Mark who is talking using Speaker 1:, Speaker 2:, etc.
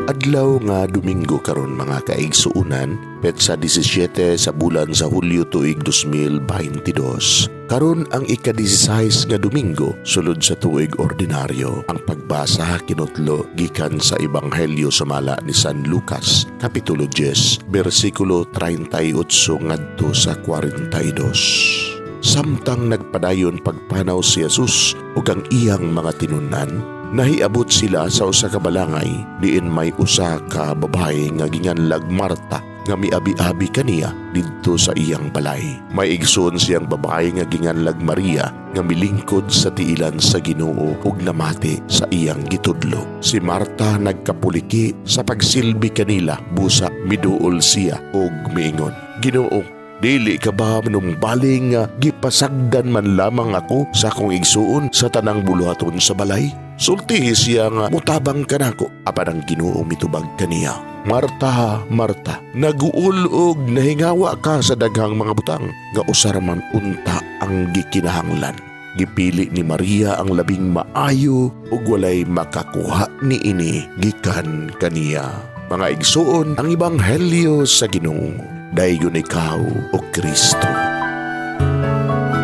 Speaker 1: Adlaw nga Domingo karon, mga kaigsuunan, petsa 17 sa bulan sa Hulyo, tuig 2022. Karon ang ika-16 nga Domingo sulod sa tuig ordinaryo. Ang pagbasa kinutlo gikan sa Ebanghelyo sumala ni San Lucas, Kapitulo 10, bersikulo 38 ngadto sa 42. Samtang nagpadayon pagpanaw si Jesus ug ang iyang mga tinun-an, nahiabot sila sa usa ka balangay diin may usa ka babae nga ginganlag Marta nga miabi-abi kaniya didto sa iyang balay. May igsoon siyang babae nga ginganlag Maria nga milingkod sa tiilan sa Ginoo ug namati sa iyang gitudlo. Si Marta nagkapuliki sa pagsilbi kanila, busa miduol siya ug miingon, "Ginoo, dili ka ba manumbaling nga gipasagdan man lamang ako sa akong igsuon sa tanang buluhaton sa balay? Sultihi siya nga mutabang kanako." Apan ang Ginoo mitubag kaniya, "Marta, Marta, naguol og nahingawa ka sa daghang mga butang nga usa ra man unta ang gikinahanglan. Gipili ni Maria ang labing maayo ug walay makakuha niini gikan kaniya." Mga igsuon, ang Ebanghelyo sa Ginoo. Daygon ikaw, O Kristo.